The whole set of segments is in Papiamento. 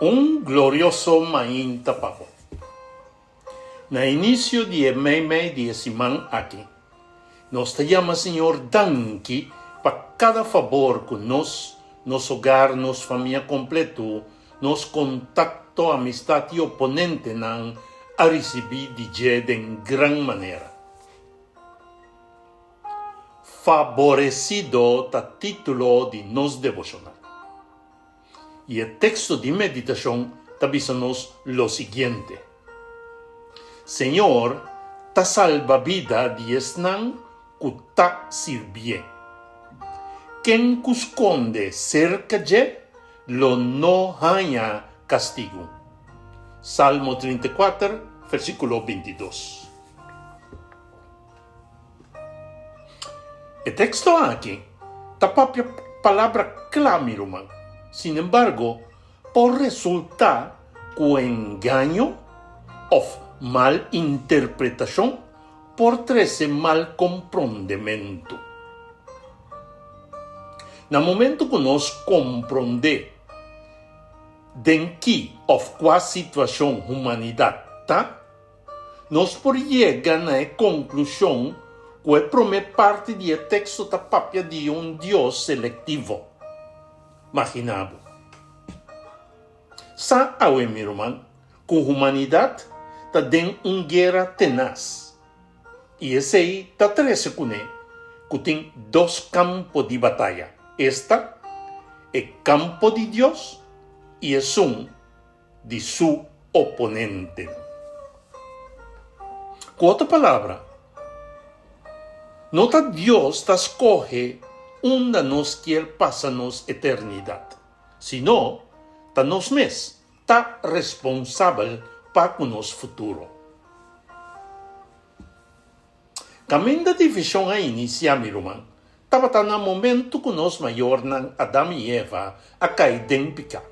Un glorioso mainta pa bo. Na inicio di e meimei di e siman aki, nos ta yama Señor danki pa cada fabor cu nos, nos hogar, nos famia completo, nos contacto, amistad y oponentenan a ricibi di dje den gran manera. Faborecido ta titulo di nos devocional. I e teksto di meditashon ta bisa nos lo siguiente, Señor ta salba bida di esnan ku ta sirbié. Ken ku skonde serka dje lo no haña kastigu. Salmo 34, versíkulo 22. E teksto aki ta papia palabra kla, mi ruman. Sinembargo, por resultá ku engaño òf mal interpretashon por trese mal komprondementu. Na momentu ku nos komprondé den ki òf kua situashon humanidat ta, Nos por yega na e konklushon ku e promé parti di e teksto ta papia di un Dios selektivo. Maginá bo. Sa awe, mi ruman, ku humanidat ta den un guera tenas, i esei ta trese kuné ku tin dos kampo di bataya, esta, e kampo di Dios i esun di su oponentenan. Ku otro palabra, no ta Dios ta skohe unda nos kier pasa nos eternidat, sino ta nos mes ta responsabel pa ku nos futuro. Kaminda divishon a inisiá, mi ruman, tabata na momentu ku nos mayornan Adam i Eva a kai den piká.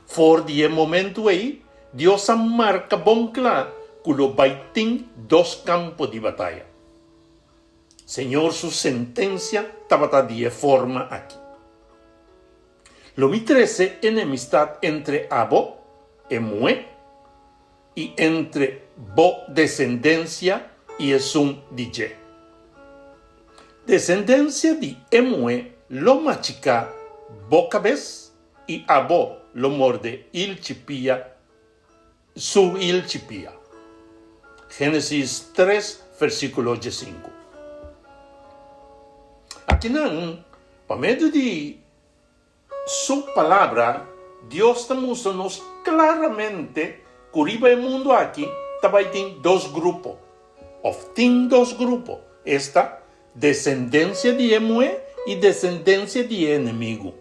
For di e momentu ei, Dios a marka bon kla ku lo bai tin dos kampo di bataya. Señor su sentensia tabata di e forma aki, Lo mi trese enemistat entre abo, e muhé, i entre bo desendensia i esun di dje. Desendensia di e muhé lo machiká bo kabes i abo lo morde ilchi pia su ilchi pia. Génesis tres versíkulo diesinku. Akinan, pa medio di Su Palabra, Dios ta mustra nos klaramente ku riba e mundu aki ta bai tin dos grupo, òf tin dos grupo, esta, desendensia di e muhé i desendensia di e enemigu.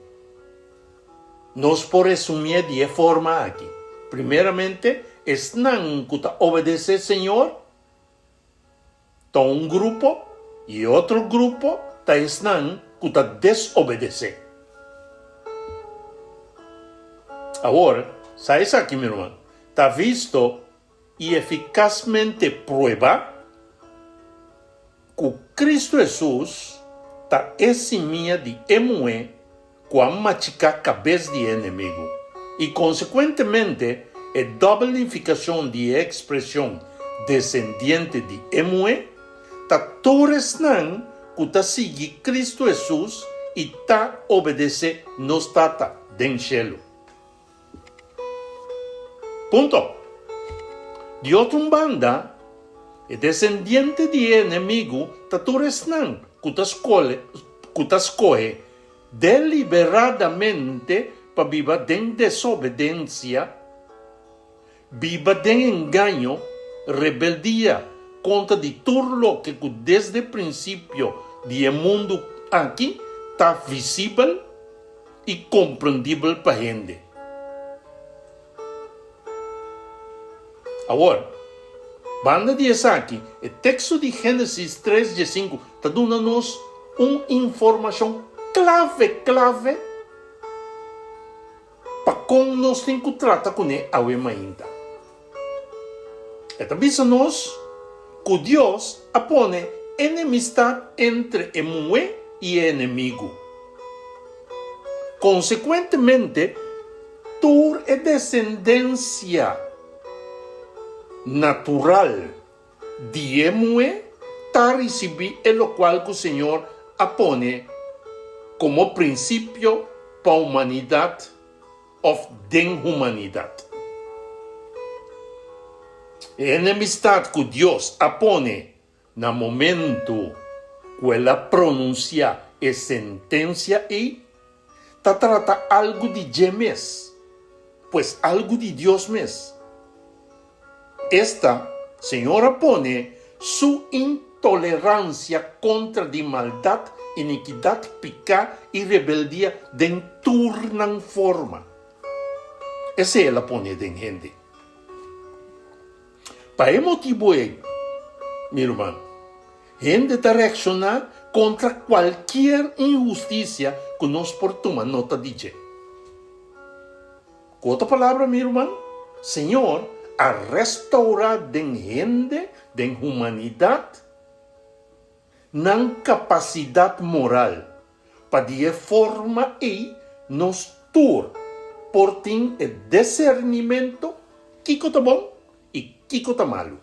Nos por resumié di e forma aki, primeramente, esnan ku ta obedesé Señor Ta un grupo i e otro grupo ta esnan ku ta desobedesé. Awor, sa esaki, mi ruman, ta visto i efikasmente pruebá ku Kristu Hesus ta e simia di e muhé ku a machiká kabes di e enemigu, i konsekuentemente e dòbel nifikashon di e ekspreshon desendiente di e muhé ta tur esnan ku ta sigui Kristu Hesus i ta obedesé nos Tata den shelu. Punto. Di otro un banda, e desendiente di e enemigu ta tur esnan ku ta ku ta skohe deliberadamente pa biba den desobedensia, biba den engaño, rebeldia kontra di tur loke ku desde prinsipio di e mundu aki ta visibel i komprendibel pa hende. Awor, banda di esaki, e teksto di Génesis tres diesinku ta duna nos un informashon klave klave pa kon nos tin ku trata kuné awe mainta. E ta bisa nos ku Dios a pone enemistat entre e muhé i e enemigu. Konsekuentemente. Tur e desendensia natural di e muhé ta risibí e lokual ku Señor a pone komo prinsipio pa humanidat òf den humanidat. E enemistat ku Dios a pone Na momentu ku el a pronunsiá e sentensia ei, ta trata algu di dje mes, pues algu di Dios mes. Esta, Señor a pone Su intoleransia kontra di maldat, inikidat, piká i rebeldia den tur nan forma. Esei el a pone den hende. Pa e motibu ei, mi ruman, hende ta reakshoná kontra kualkier inhustisia ku nos por tuma nota di dje. Ku otro palabra, mi ruman, Señor a restourá den hende, den humanidat, nan kapasidat moral Pa di e forma ei nos tur por tin e discernimento kiko ta bon i kiko ta malu.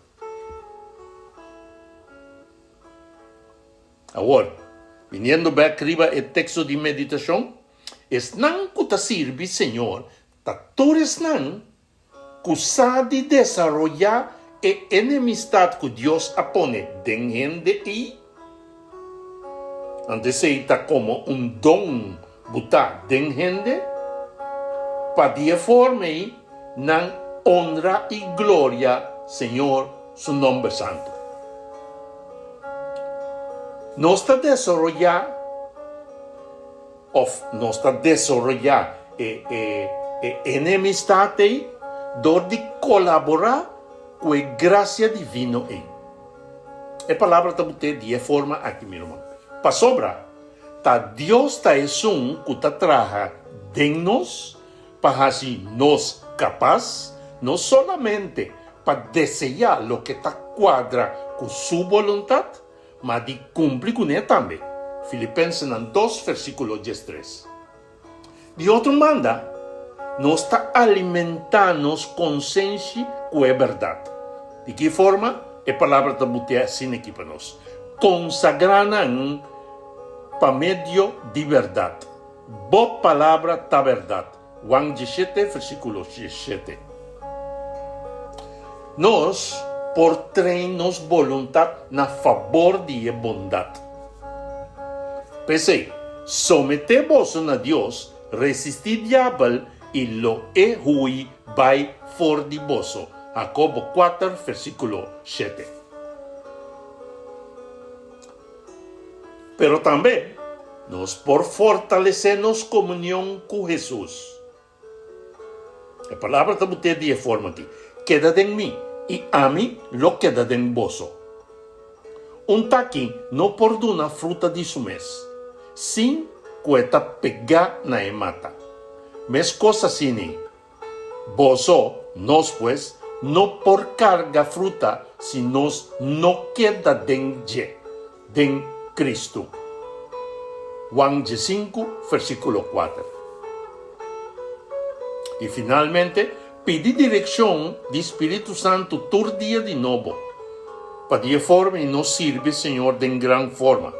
Awor, biniendo bek riba e teksto di meditashon, esnan ku ta sirbi Señor ta tur esnan ku sa di desaroyá e enemistat ku Dios a pone den hende ei? Anto esei ta komo un don butá den hende, pa di e forma ei nan onra i gloria Señor su nòmber santu. Nos ta desaroyá. Of nos ta desaroyá e e enemistat ei dor di kolaborá ku e grasia divino ei. E palabra ta but'é di e forma aki, mi ruman, pasobra ta Dios ta esun ku ta traha den nos pa hasi nos kapas no solamente pa deseá loke ta kuadra ku su boluntat, ma di kumpli kuné tambe, Filipensenan dos versíkulo diestres. Di otro banda, nos ta alimentá nos konsenshi ku e bèrdat. Di ki forma? E Palabra ta butea asina aki pa nos, Konsagrá nan pa medio di bèrdat. Bo palabra ta bèrdat. Juan diesshete versíkulo diesshete. Nos por train nos boluntat na fabor di e bondat. P'esei, someté boso na Dios, resistí diabel i lo e hui bai for di boso. Hakobo kuater versíkulo shete. Pero tambe nos por fortalesé nos komunion ku Hesus. E palabra ta but'é di e forma akí, Keda den mi, i ami lo keda den boso. Un taki no por duna fruta di su mes, sin ku e ta pegá na e mata. Meskos asini, Boso, nos pues, no por karga fruta si nos no keda den dje, den Kristu. Juan diesinku, versíkulo kuater. I finalmente, pidi direkshon di Spiritu Santu tur dia di nobo, pa di e forma ei nos sirbi Señor den gran forma.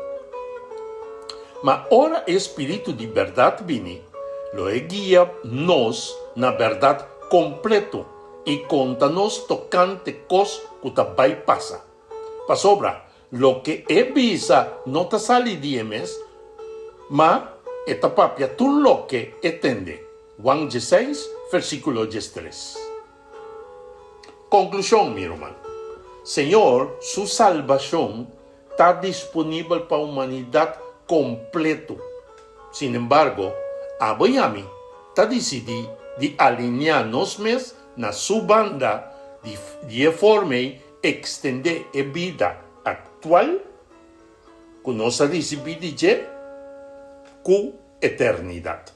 Ma ora e Spiritu di bèrdat bini, lo e guia nos na bèrdat kompleto i konta nos tokante kos ku ta bai pasa. Pasobra loke e bisa no ta sali di e mes, ma e ta papia tur loke e tende. Juan dieseis, versíkulo diestres. Konklushon, mi ruman, Señor su salbashon ta disponibel pa humanidat kompleto. Sin embargo, abo i ami ta disidí di alineá nos mes na Su banda di di e forma ei ekstendé e bida aktual ku nos a risibí di dje ku eternidat.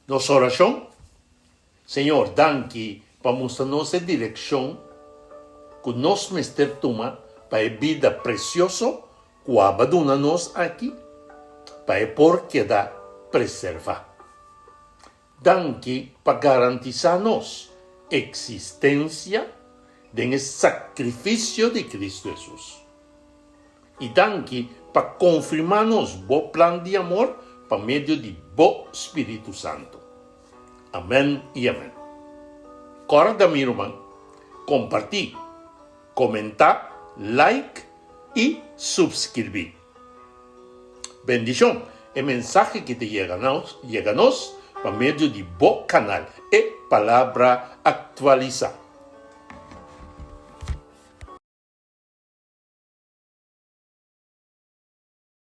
Nos orashon Señor, danki pa mustra nos e direccion cu nos mester tuma pa e bida precioso cu Aba duna nos aki, pa e por keda preserva. Danki pa garantisá nos eksistensia den e sakrifisio di Kristu Hesus. I danki pa konfirmá nos bo plan di amor pa medio di bo spiritu santu. Amèn i amèn. Kòrda mi ruman, kompartí, komentá, like i supskirbí. Bendishon! E mensahe ki ta yega nos yega nos pa medio di bo kanal E Palabra Aktualisá.